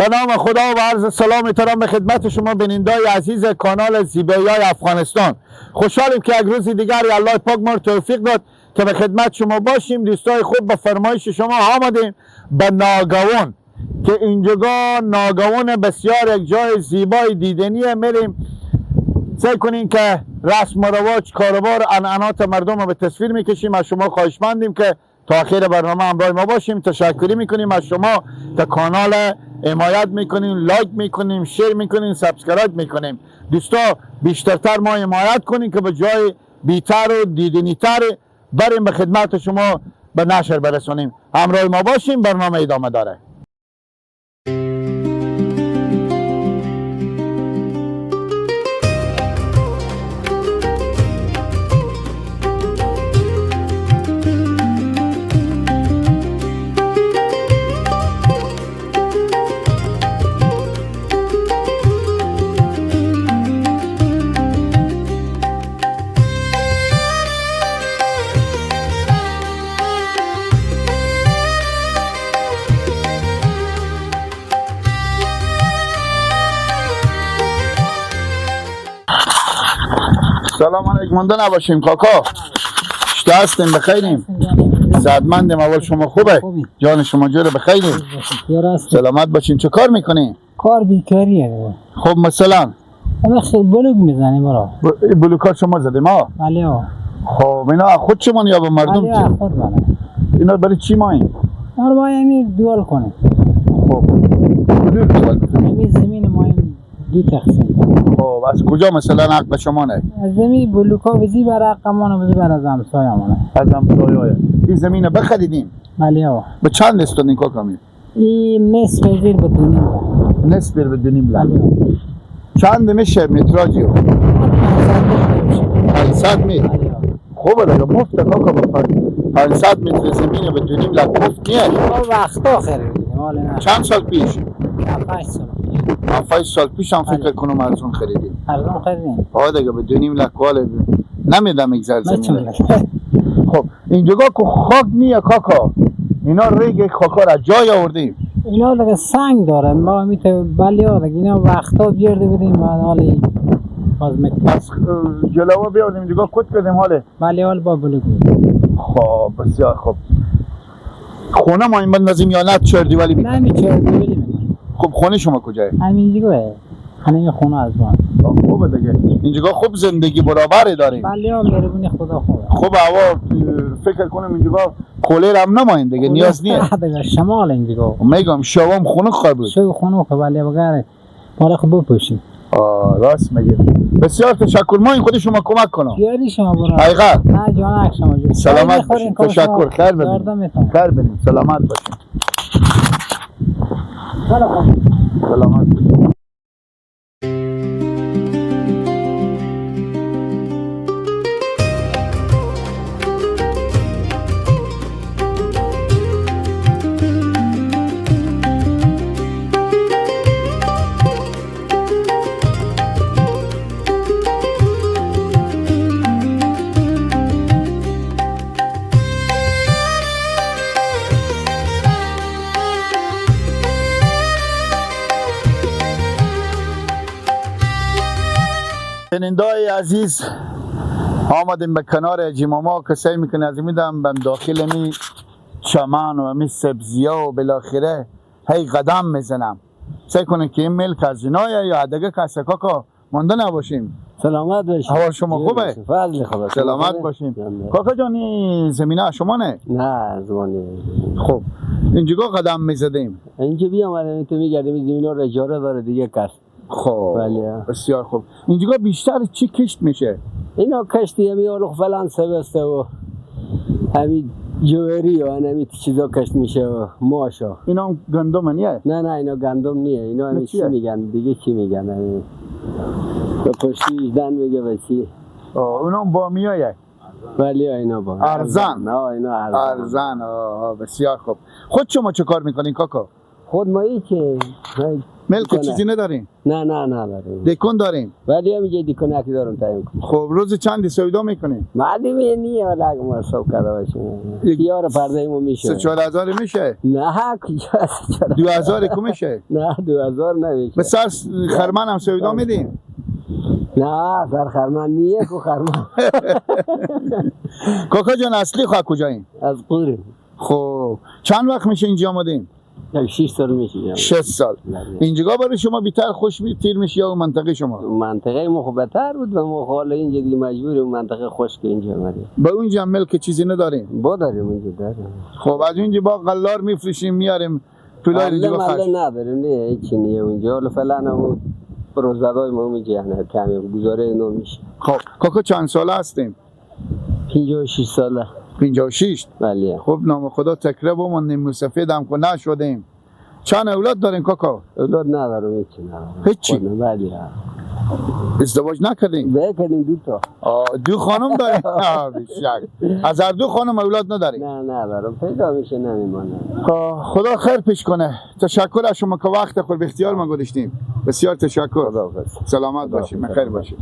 نام خدا و عرض سلام احترام به خدمت شما بینندای عزیز کانال زیبایی افغانستان. خوشحالیم که یک روز دیگر الله پاک ما رو توفیق داد که به خدمت شما باشیم. دوستای خوب، به فرمایش شما آمدیم به ناگوان که اینجا ناگوان بسیار یک جای زیبای دیدنیه. میریم سعی کنین که رسم و رواج، کاروبار، عنعنات مردم رو به تصویر میکشیم. از شما خواهشمندیم که تا آخر برنامه همراه ما باشیم. تشکری میکنیم از شما تا کانال حمایت میکنیم، like میکنیم، share میکنیم، subscribe میکنیم. دوستا بیشترتر ما حمایت کنیم که به جای بیتر و دیدنیتر بریم به خدمت شما به نشر برسونیم. همراه ما باشیم، برنامه ادامه داره. سلام علیکم، مونده نباشیم کاکا. شته هستیم، بخیریم، صحتمندیم. اول شما خوبه؟ جان شما جور بخیریم، سلامت باشین. چه کار میکنیم؟ کار بیکاریه. خب مثلا بلوک میزنیم برا. بلوکات شما زدیم ها؟ بله ها. خب اینا خود شما یا به مردم؟ بله خود منه. اینا برای چی ماییم؟ اینا رو باید دوال کنیم. خب کدوم دوال کنیم؟ این زمین ماییم دو تقسیم. خب از کجا مثلا حق شما نه؟ از زمین بلوکا بزی بر حق ما بزی بر از همسایه مانه. از همسایه. این زمین بخریدیم؟ بله ها. به چند استونین کاکا می؟ این نصف زیر به 2.5 لک. نصف به 2.5 لک. چند میشه متراژی؟ 500 متر. خوبه دیگه، مفت کاکا. با 500 متر زمین به 2.5 لک مفت نیست. ما وقتا خریدیم. چند سال پیش؟ 7 سال. 7 سال پیش هم فکر کنم ارزون خریدیم. ارزون خریدیم. آه دیگه به 2.5 لک واله نمیدم یک زمین. خب اینجا که خاک نیه کاکا، اینا ریگ خاکا را جای آوردیم. اینا دیگه سنگ داره ما میته. بله ها دیگه اینا وقتا بیارده بودیم حالی باز میکنیم. از جلوه بیاردیم اینجا کت کردیم حاله. بله حال با بلوک. خب بسیار خوب. خونه ما این بندازیم یا نه چردی ولی میکنیم؟ نه می چردی ولی میکنیم. خب خونه شما کجایه؟ همین دیگه خونه خونه از ما. خوبه دیگه اینجا خوب زندگی برابر داریم. بله ها مهربونی خدا خوبه. خوب هوا فکر کنم اینجا کولر هم نماین دیگه، نیاز نیست. دیگه شمال اینجا. میگم شوام خونه خوب بود. شو خونه خوب ولی بغیر بالا خوب بپوشیم. آه راست میگه. بسیار تشکر. ما این خود شما کمک کنم. یاری شما برو. حقیقت. نه جانک شما جور. سلامت باشین. تشکر. خیر ببینیم. خیر ببینیم. سلامت باشین. سلامت باشین. بینندای عزیز، آمدیم به کنار حاجی ماما که سعی میکنه از میدم بم داخل می چمن و می سبزیا و بالاخره هی قدم میزنم. سعی کنه که این ملک از اینایه یا دیگه کسی کاکا مونده نباشیم. سلامت باشیم. هوا شما خوبه؟ فضل خدا. سلامت باشیم. کاکا جان این زمینه شما نه؟ نه زمانه. خب اینجا قدم میزدیم. اینجا بیامدیم تو میگردیم زمینا رو اجاره داره دیگه کس. خب بله. بسیار خوب. اینجا بیشتر چی کشت میشه؟ اینا کشتی همین آلوخ فلان سبسته و همین جوهری و همین چیزا کشت میشه و ماشا. اینا گندم نیه؟ نه نه اینا گندم نیه. اینا همین چی میگن دیگه، چی میگن همین به پشتی دن میگه به چی؟ اونا بامیایه. بله اینا با ارزن. نه اینا ارزن. ارزن. بسیار خوب. خود شما چه کار میکنین کاکا؟ خود ما ای که ملک چیزی نداریم؟ نه نه نداریم. دکون داریم؟ ولی هم یه دکونک دارم تعیین کنم. خب روز چندی سودا میکنیم؟ معلومه نیه ولی اگه ما حساب کرده باشیم یار پرده ما میشه. 3-4 هزار میشه؟ نه کجا 3-4 2000 کو میشه؟ نه 2000 نمیشه. به سر خرمن هم سودا میدیم؟ نه سر خرمن نیه کو خرمن. کاکا جان اصلی خواه کجاییم؟ از قوریم. خب چند وقت میشه اینجا آمدیم؟ 6 سال میشه. 6 سال. اینجا برای شما بیتر خوش تیر میشه یا منطقه شما؟ منطقه ما خب بهتر بود و ما حالا اینجا دیگه مجبوریم منطقه خشک اینجا اومدیم. با اونجا ملک چیزی نداریم؟ با داریم اونجا داریم. خب از اونجا با غلار میفروشیم میاریم پولای دیگه خرج. نداریم نه هیچ نیه اونجا. حالا فعلا اون روزدادای ما اونجا یعنی کمی گزاره نمیشه. خب کاکا چند ساله هستیم؟ 56 ساله. 56؟ بله. خب نام خدا تکره بماندیم موسفید هم که نشدیم. چند اولاد دارین کاکا؟ اولاد ندارم هیچی ندارم. هیچی؟ بله. ازدواج نکردین؟ بکردیم دو تا. دو خانم دارین؟ بیشک. از هر دو خانم اولاد ندارین؟ نه ندارم، پیدا میشه نمیمانه. خدا خیر پیش کنه. تشکر از شما که وقت خود به اختیار ما گذاشتیم. بسیار تشکر. خداحافظ. سلامت باشیم. خیر باشیم.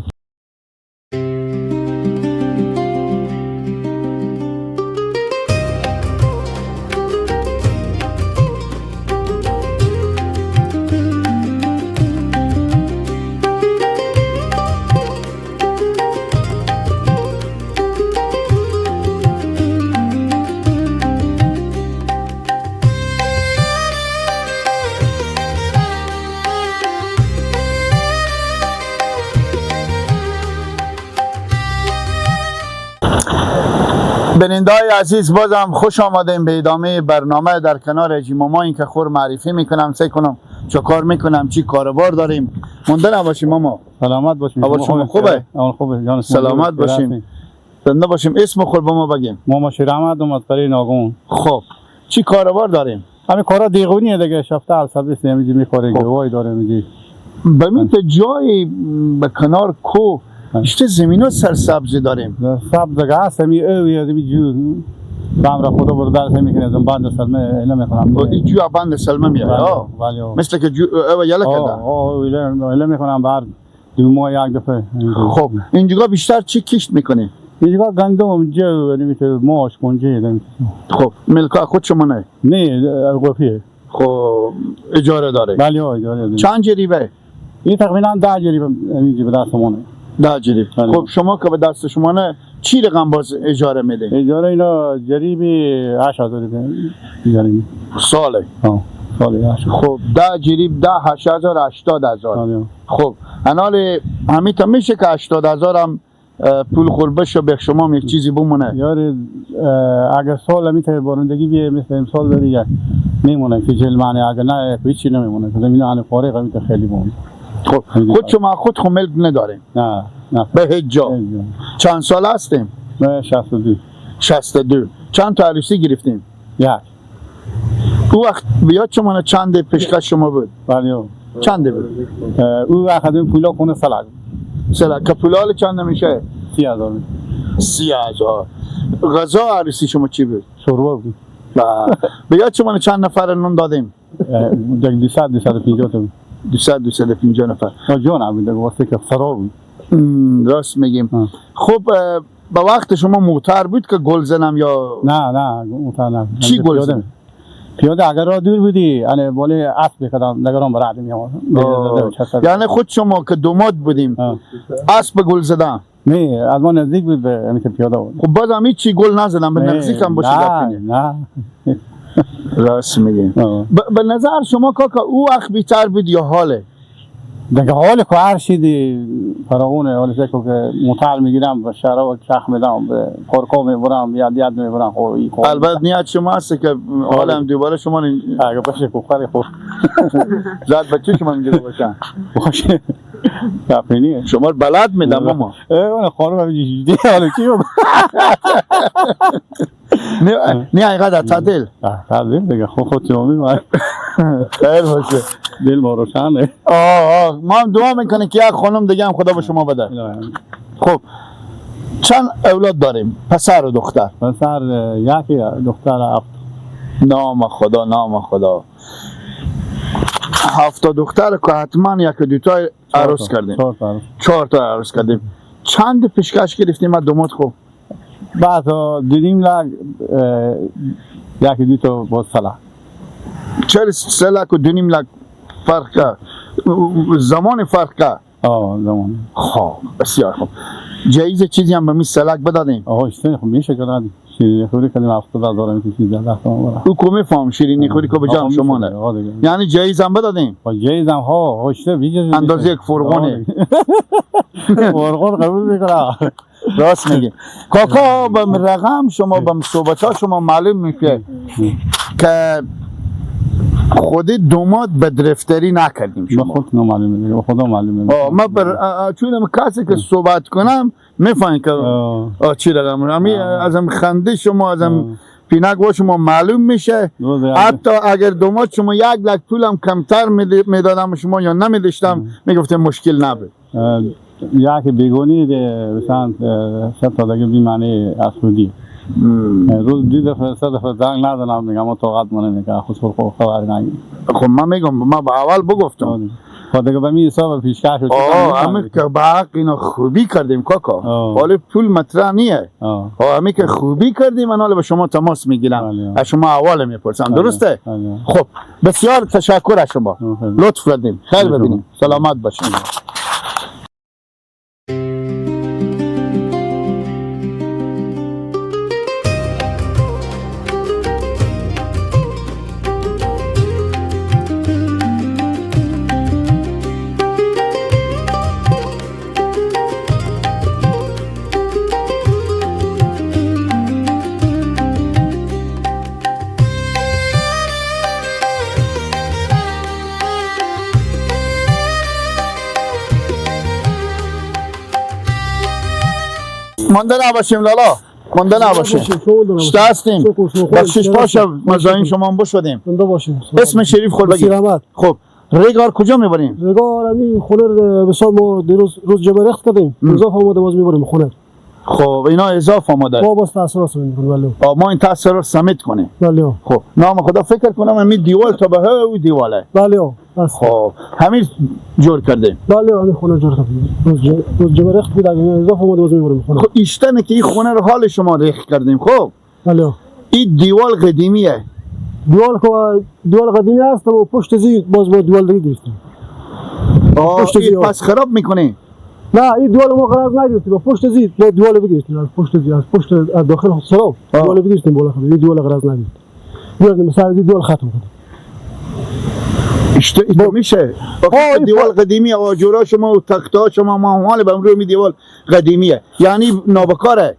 بیننده‌های عزیز بازم خوش آمدیم به ادامه برنامه در کنار اجی ماما. این که خور معرفی میکنم سعی کنم چه کار میکنم چی کاروبار داریم. مونده نباشیم ماما. سلامت باشیم. اول شما خوبه؟ اول خوبه جان. سلامت باشیم. زنده باشیم. اسم خود با ما بگیم. ماما شیر احمد اومد برای ناگون. خب چی کاروبار داریم؟ همین کارا دیغونیه دیگه، شفته سبز نمیجی میخوره، گوای داره میجی. به میت جای به کنار کو اشته زمین سرسبزی داریم. سبز دیگه هست می اوی می جو بام را خدا برو درس میکنه زن بند سلمه اله میخونم. این جو بند سلمه میاد. مثل که جو او یله کرده. اله میخونم بر دو ماه یک دفعه. خب اینجا بیشتر چی کشت میکنی؟ اینجا گندم جو نمیشه ماش کنجه. خب ملک خود شما نه؟ نه قفیه. خب اجاره داره. بله اجاره داره. چند جریبه؟ این تقریبا 10 جریب اینجا به دست مونه. 10 جریب. خب شما که به دست شما نه چی رقم باز اجاره میده؟ اجاره اینا جریبی 8000 اجاره میده. ساله. ساله 8000. خب 10 جریب 10 8000 80000. خب انال همین تا میشه که 80000 هم پول خور بشه به شما یک چیزی بمونه. یار اگر سال میته بارندگی بیه مثل امسال دیگه میمونه که جل معنی، اگر نه هیچی نمیمونه. زمین ان فارغ میته خیلی بمونه. خب خود شما خود خو ملک نداریم؟ نه نه به هیچ جا. چند سال هستیم؟ من 62. 62. چند تا عروسی گرفتیم؟ یک. او وقت بیاد شما چند پیشکش شما بود؟ بله چند بود؟ او وقت این پولا خونه سلک. سلک که پولال چند میشه؟ 30000. 30000. غذا عروسی شما چی بود؟ شوربا بود. بیاد شما چند نفر نون دادیم؟ 200 250 تا. 200 250 نفر. جان بود واسه که فرا بود. راست میگیم. خب به وقت شما موتر بود که گل زنم یا نه نه موتر نه. چی گل زنم؟ پیاده اگر را دور بودی یعنی بالای اسب می‌کردم نگران برای میام. یعنی خود شما که دوماد بودیم اسب گل زدن؟ نه از ما نزدیک بود به همین که پیاده بود. خب بازم هیچ گل نزدم به نزدیکم باشه. نه راست میگیم. به نظر شما کاکا او وقت بیتر بود یا حاله؟ دیگه حال که هر چیزی فراغونه، حال که موتر میگیرم و شهرها و چخ میدم به پارکا میبرم یاد یاد میبرم. خب البته نیت شما هست که حالم دوباره شما اگه باشه خوب خوب زد بچه شما اینجا باشن باشه کافینیه. شما بلد میدم ماما. اون خانم هم جدی حالا چی بگم؟ نه نه اینقدر تعدیل. تعدیل دیگه خود شما می‌مای. خیر باشه. دل ما روشنه. آه ما هم دعا میکنیم که یک خانم دیگه هم خدا به شما بده. خب چند اولاد داریم؟ پسر و دختر؟ پسر یکی، دختر 7. نام خدا نام خدا. 7 تا دختر که حتما یک دو تا عروس کردیم. 4 تا عروس کردیم. چند پیشکش گرفتیم از دومات خو؟ بعد دیدیم لک یک دو تا باز سلک. 43 لک و 2.5 لک فرق کرد. زمان فرق کرد. زمان. خب بسیار خوب. جایزه چیزی هم به می سلک بدادیم. آها خب میشه که دادیم. شیرینی خوری کردیم 70,000 میشه 13 تومن. او کو میفهم شیرینی خوری که به جان شما نه. یعنی جایزه هم بدادیم. جایزه هم ها هشته بیجه اندازه یک فرغونه. فرغون قبول میکنه. راست میگی. کاکا به رقم شما به صحبت ها شما معلوم میشه که خود دومات به درفتری نکردیم شما. خود نامعلومه دیگه، خدا معلومه. ما چون کسی که صحبت کنم میفهمم که چی رقم. همین ازم خنده شما ازم پینک با شما معلوم میشه. حتی اگر دومات شما 1 لک پولم کمتر میدادم شما یا نمیداشتم میگفتم مشکل نبود. یک بیگونی مثلا 3 تا دیگه بی معنی اسودی. روز 2 دفعه 3 دفعه زنگ نزنم میگم ما طاقت مانه میگه خود خبر نگی. خب من میگم من به اول بگفتم. خب دیگه به می حساب پیشکش شد. همین که به حق اینا خوبی کردیم کاکا. حالا پول مطرح نیه. همین که خوبی کردیم من حالا به شما تماس میگیرم. از شما اول میپرسم. درسته؟ خب بسیار تشکر از شما. لطف کردیم. خیر ببینیم. سلامت باشین. مانده نباشیم لالا، مانده نباشیم. شتا هستیم. بخشش باشه مزاحم شما هم بشدیم. اسم شریف خود بگید. خب ریگار کجا میبریم؟ ریگار همین خونه بسیار ما دیروز روز جمعه رخت کردیم. اضافه آمده باز میبریم خونه. خب اینا اضافه آمده. ما باز تاثیر میکنیم. بله. ما این تاثیر رو سمت کنیم. بله. خب نام خدا فکر کنم همین دیوال تا به او دیواله. بله. خب همین جور کردیم. بله همین خونه جور کردیم. روز جمعه رخت بود اگه اضافه آمده باز میبریم خونه. خب ایشتنه که این خونه رو حال شما رخت کردیم. خب بله. این دیوال قدیمیه. دیوال قدیمی هست و پشت زی باز با دیوال دیگه گرفتیم. پشت زی پس خراب میکنی؟ نه این دیوال ما قرار نگرفتیم، با پشت زی با دیوال بگرفتیم، از پشت زی از پشت از داخل سراب دیوال بگرفتیم بالا خود. این دیوال قرار نگرفتیم. دیوال مثلا دیوال ختم کردیم. اشته میشه. دیوال قدیمی آجورا شما و تختها شما ما حال به روی دیوال قدیمیه، یعنی نابکاره.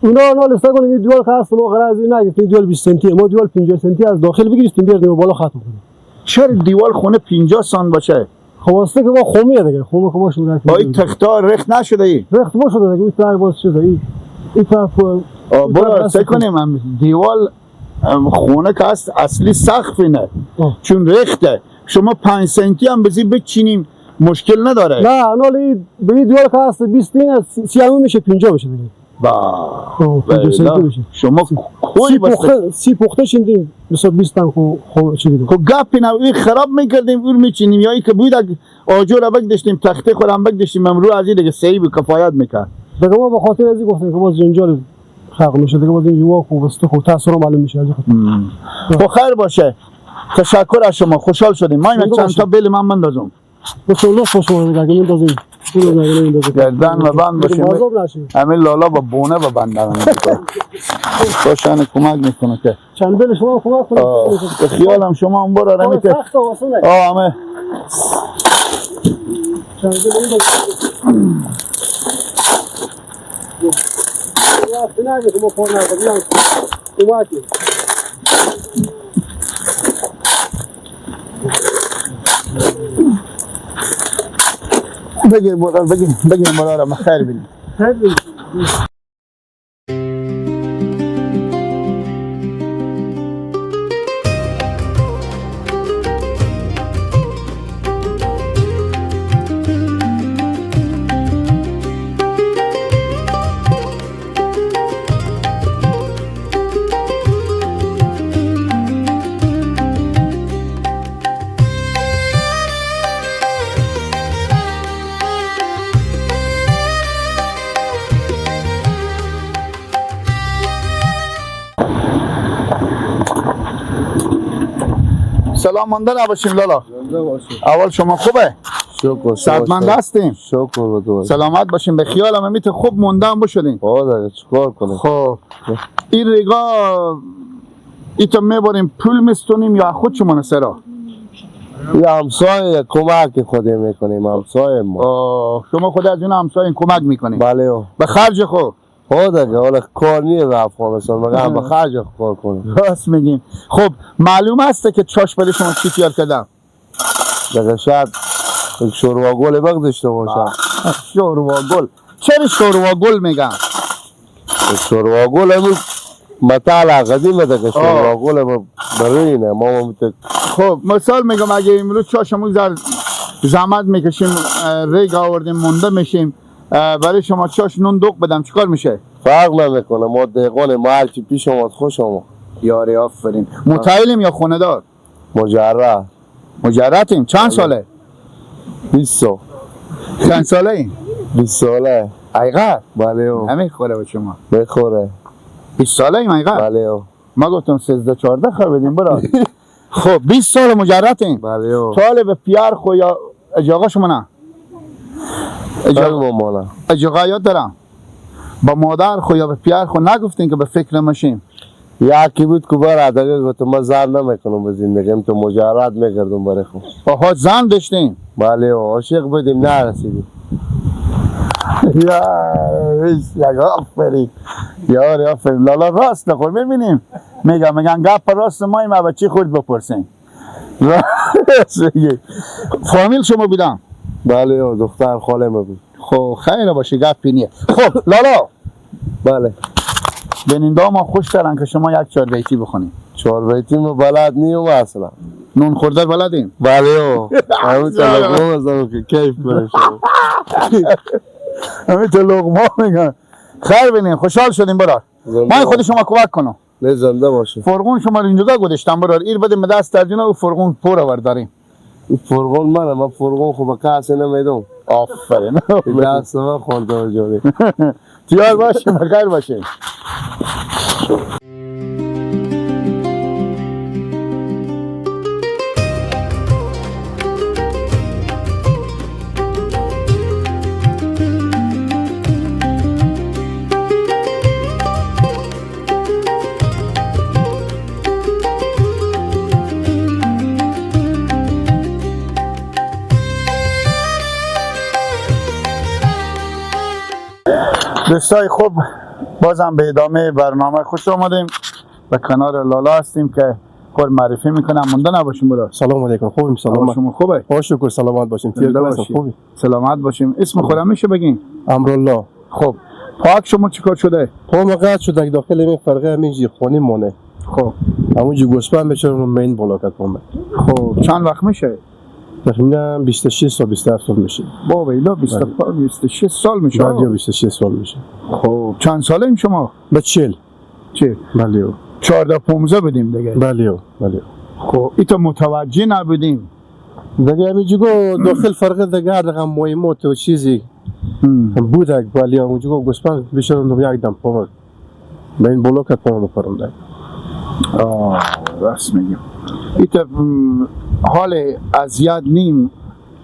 اونا نالسته کنیم این دیوال خاص ما قرار نگرفتیم. دیوال 20 سانتی ما دیوال 50 سانتی از داخل بگیریم بیاریم بالا ختم کنیم. چرا دیوال خونه 50 سانت باشه؟ خواسته که ما خمیه دیگه، خمه که باشه. با این تختا رخت نشده ای؟ رخت باشه دیگه، این طرف باز شده این طرف. برو سعی کنیم هم دیوال خونه که هست اصلی سقف اینه، چون رخته. شما 5 سانتی هم بزی بچینیم مشکل نداره. نه نه به این دیوال که هست 20 30 میشه 50 میشه دیگه. با شما کوی سی پخته شدیم مثلا 20 تا خو چی بودیم. خب گپ اینا این خراب میکردیم اون میچینیم، یا ای که بود آجر بگداشتیم تخته خودم بگداشتیم امرو از این دیگه سی به کفایت میکرد. دیگه ما به خاطر از این گفتیم که باز جنجال خلق میشه دیگه، باز این واقع وسط خو تاثیر معلوم میشه از خاطر. خب خیر باشه. تشکر از شما، خوشحال شدیم. ما این چند تا بیل من بندازم. خوشحال خوشحال دیگه میندازیم. گردن و بند باشیم. همین لالا با بونه و بندن باشن کمک میکنه که چند بیل شما کمک کنه. به خیالم شما هم برو رمی که همه چند بیل بگیر برار، بگیر بگیر برار، ما خیر بینیم. سلام مانده نباشیم لالا. اول شما خوبه؟ شکر. صحتمند هستیم؟ شکر به سلامت باشیم. به خیالم میت خوب مونده هم بشدیم. آه چیکار کنیم؟ خب این ریگا ایتا میبریم پول میستونیم یا خود شما سرا؟ یه همسایه کمک خودی میکنیم، همسایه ما. شما خود از اون همسایه کمک میکنیم؟ بله. به خرج خود؟ ها دیگه، حالا کار نیه به افغانستان، مگه به خرج کار کنیم؟ راست میگیم. خب معلوم است که چاش برای شما چی تیار کردم؟ دیگه شاید یک شوروا گل بگذاشته باشم. شوروا گل؟ چرا شوروا گل میگن؟ شوروا گل همون مطالع قدیمه دیگه، شوروا گل برای اینه ما. خب مثال میگم اگه امروز چاشمون زحمت میکشیم، ریگ آوردیم، مونده میشیم، برای شما چاش نون دوغ بدم چیکار میشه؟ فرق نمیکنه، ما دهقان، ما هرچی پیش آمد خوش آمد. یاری آفرین. متعیلیم یا خونه دار؟ مجرد. مجردیم. چند ساله؟ 20 سال. چند ساله این؟ 20 ساله. ایقا؟ بله. نمیخوره به شما. میخوره. 20 ساله ایم ایقا؟ بله. ما گفتم 13 14 خور بدیم برا. خب 20 سال مجردیم. بله. طالب پیار خو یا اجاقا شما نه؟ اجاقا یاد دارم. با مادر خو یا به پیار خو نگفتین که به فکر نماشیم؟ یکی بود که برا دیگه گفتم من زن نمیکنم به زندگیم، تو مجرد میگردم برای خود. آها زن داشتیم؟ بله عاشق بودیم نرسیدیم. یا آفرین یاری آفرین لالا راست نخور میبینیم میگن گپ راست ما ایم بچه خورد بپرسیم. راست میگی. فامیل شما بودم؟ بله دختر خاله ما بود. خب خیر باشه گپی نیه. خب لالا. بله. بیننده ما خوش دارن که شما یک 4 بیتی بخونیم. 4 بیتی ما بلد نیم اصلا. نون خورده بلدیم؟ بله. همین تا لقمه بزنم که کیف کنه شما. همین تا لقمه میگن. خیر بینیم، خوشحال شدیم برار. من خود شما کمک کنم. نه زنده باشه. فرغون شما رو اینجا گذاشتم برار. ایر بدیم دست ترجینا و فرغون پر آورداریم. این فرغون منه، من فرغون خب کسی نمیدم. آفرین. دست من خورده جانی. تیار باشیم، بخیر باشیم. دوستای خوب، بازم به ادامه برنامه خوش آمدیم. به کنار لالا هستیم که خود معرفی میکنم. مونده نباشیم برادر. سلام علیکم. خوبیم؟ سلامت. شما خوبه؟ با شکر سلامت باشیم. خوبی؟ سلامت باشیم. اسم خودم میشه بگین؟ امرالله. خب پاک شما چیکار شده؟ پا قطع شده داخل این فرقه همینجی خونه مونه. خب همونجی گوسفند میشه مین بالا کت. خب چند وقت میشه؟ تخمینا 26 تا 27 سال میشه. بابا اینا 26 سال میشه. بله 26 سال میشه. خب چند ساله ایم شما؟ به 40. چه؟ بله 14 15 بدیم دیگه. بله بله. خب ایتا متوجه نبودیم دیگه. همینجوری داخل فرقه دیگه هر رقم مهمات و چیزی بود، ولی همونجوری گوسفند بیشتر یک دم پا به این بالا کت پا بپرم دیگه. آه راست میگیم. ایتا حال اذیت نیم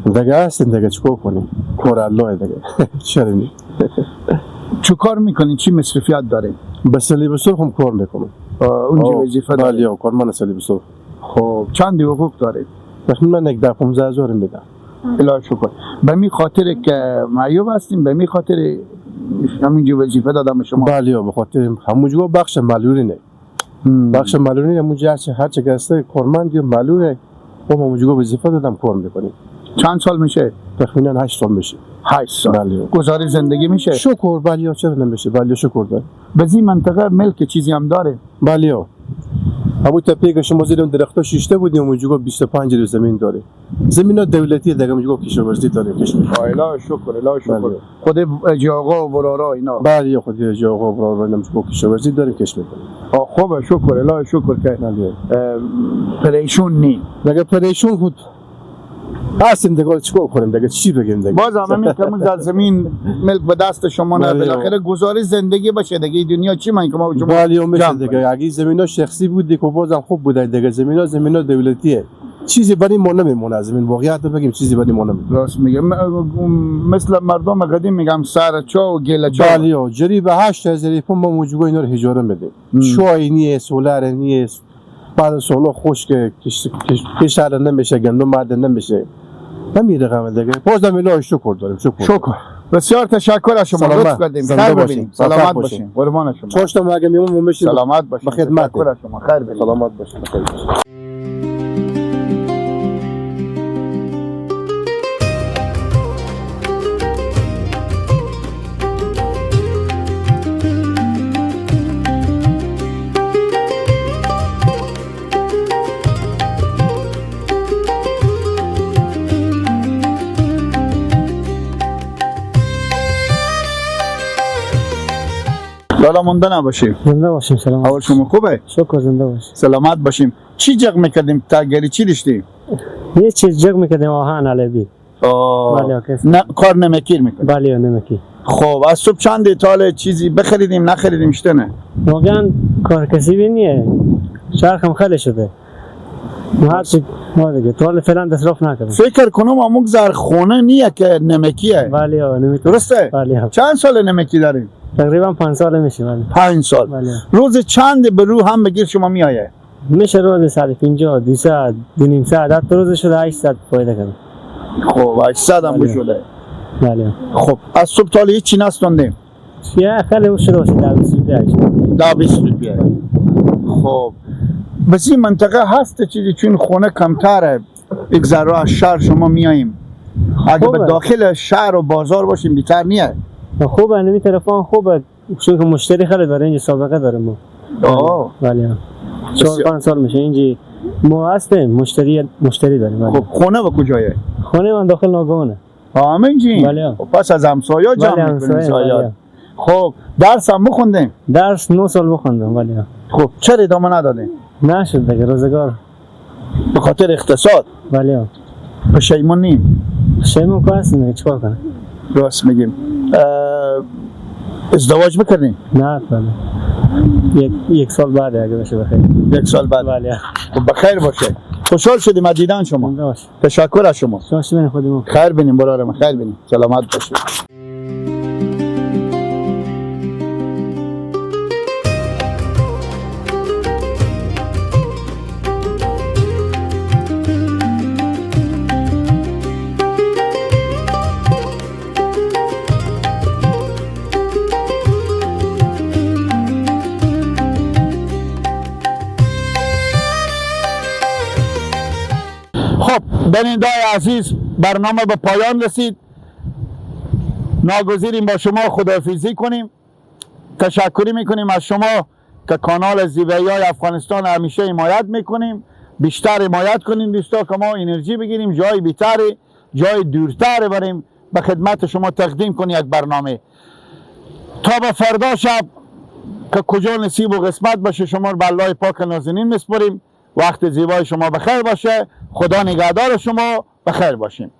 دیگه هستیم دیگه، چیکار کنیم؟ کار الله دیگه. چرا نی؟ چه کار میکنین؟ چی مصرفیت دارین؟ به صلیب سرخ هم کار میکنم. اونجا وظیفه داری؟ بله کارمند صلیب سرخ. خب چند حقوق دارید؟ تخمینا 10 15 هزار میدم. الهی شکر. به می خاطر که معیوب هستیم، به می خاطر همینجا وظیفه دادم شما؟ بله به خاطر همونجا بخش معلولی نه. بخش معلولی همونجا هر چه که هست کارمند یا معلوله، ما همونجا وظیفه دادم کار میکنیم. چند سال میشه؟ تخمینا 8 سال میشه. 8 سال. بله. گزاری زندگی میشه؟ شکر بله، چرا نمیشه؟ بله شکر داره. به این منطقه ملک چیزی هم داره؟ بله. همون تپه که شما زیرم درخت‌ها شیشته بودیم اونجا 25 روز زمین داره. زمینا دولتی دیگه، اونجا کشاورزی داره کشور. الهی شکر، الهی شکر. خود اجاقا و برارا اینا. بله خود اجاقا و برارا اینا کشاورزی داره کش میکنه. خوبه شکر، الهی شکر که پریشون نی. دیگه پریشون بود. هستیم دیگه، چیکار کنیم دیگه، چی بگیم دیگه؟ باز هم همین که از زمین ملک به دست شما نه، بالاخره گزارش زندگی باشه دیگه. دنیا چی من که ما شما بله میشه دیگه. اگه زمینا شخصی بود دیگه بازم خوب بود دیگه. زمینا دولتیه. چیزی برای ما نمیمونه. از این واقعیت بگیم چیزی برای ما نمیمونه. راست میگه. مثل مردم قدیم میگم سر چا و گله چا. بله جریب 8000 پوند ما موجوگاه اینا رو اجاره میدیم. چای نیست، سولار نیست، بعد سولا خشک، کشتر نمیشه، گندم بعد نمیشه. همین رقم دیگه. باز هم الهی شکر داریم. شکر. بسیار تشکر از شما. لطف کردیم. خیر ببینیم. سلامت باشین. قربان شما. چاشتم اگه میمون میشیم. سلامت باشین. به خدمت. تشکر از شما. خیر ببینیم. سلامت باشین. خیر باشین. لالا مونده نباشیم. زنده باشیم. سلام. اول شما خوبه؟ شکر زنده باشیم. سلامت باشیم. چی جغ میکردیم؟ تاگری چی داشتیم؟ یه چیز جغ میکردیم آهن علیبی. بله نه کار نمکیر میکنیم. بله نمکی. خب از صبح چند تال چیزی بخریدیم نخریدیم شده نه؟ واقعا کار کسی نیه. چرخم خیلی شده. هرچی ما دیگه تا فعلا دسترف نکردم. فکر کنم اموک زر خونه نیه که نمکیه. بله نمکی. درسته؟ بله. چند سال نمکی داریم؟ تقریبا 5 سال میشه. بله. 5 سال. بله. روز چند به رو هم بگیر شما میایه؟ میشه روز 150 200 250 حتی روز شده 800 فایده کردم. خب 800 هم شده. بله. خب از صبح تا هیچ چی نستوندیم. یه خیلی شده باشه 10 روپیه. 10 روپیه. خب بس این منطقه هست چیزی چون خونه کمتره، یک ذره از شهر شما میاییم. اگه به داخل شهر و بازار باشیم بیتر نیه. خوبه نمی تلفن خوبه چون که مشتری خیلی داره اینجا، سابقه داره ما. بله 4-5 سال میشه اینجا ما هستیم، مشتری داریم. بله. خب خونه به کجایه؟ خونه من داخل ناگونه. همینجی؟ بله. خب پس از همسایه‌ها جمع می‌کنیم سایه. خب درس هم بخوندیم؟ درس 9 سال بخوندم. بله. خب چرا ادامه ندادیم؟ نشد دیگه روزگار. به خاطر اقتصاد؟ بله. پشیمون نیم؟ پشیمون که هستیم دیگه، چیکار کنم؟ راست میگیم. ازدواج بکنیم؟ نه بله. یک سال بعد اگه بشه بخیر. یک سال بعد. بله. خب بخیر باشه. خوشحال شدیم از دیدن شما. تشکر از شما. شما خودمون. خیر بینیم برادرم، خیر بینیم. سلامت باشید. خب بیننده‌های عزیز، برنامه به پایان رسید. ناگزیریم با شما خداحافظی کنیم. تشکری میکنیم از شما که کانال زیبایی افغانستان همیشه حمایت میکنیم. بیشتر حمایت کنیم دوستا که ما انرژی بگیریم، جای بیتر، جای دورتر بریم به خدمت شما تقدیم کنیم یک برنامه. تا به فردا شب که کجا نصیب و قسمت باشه شما رو به الله پاک نازنین میسپریم. وقت زیبای شما بخیر باشه. خدا نگهدار شما. بخیر باشین.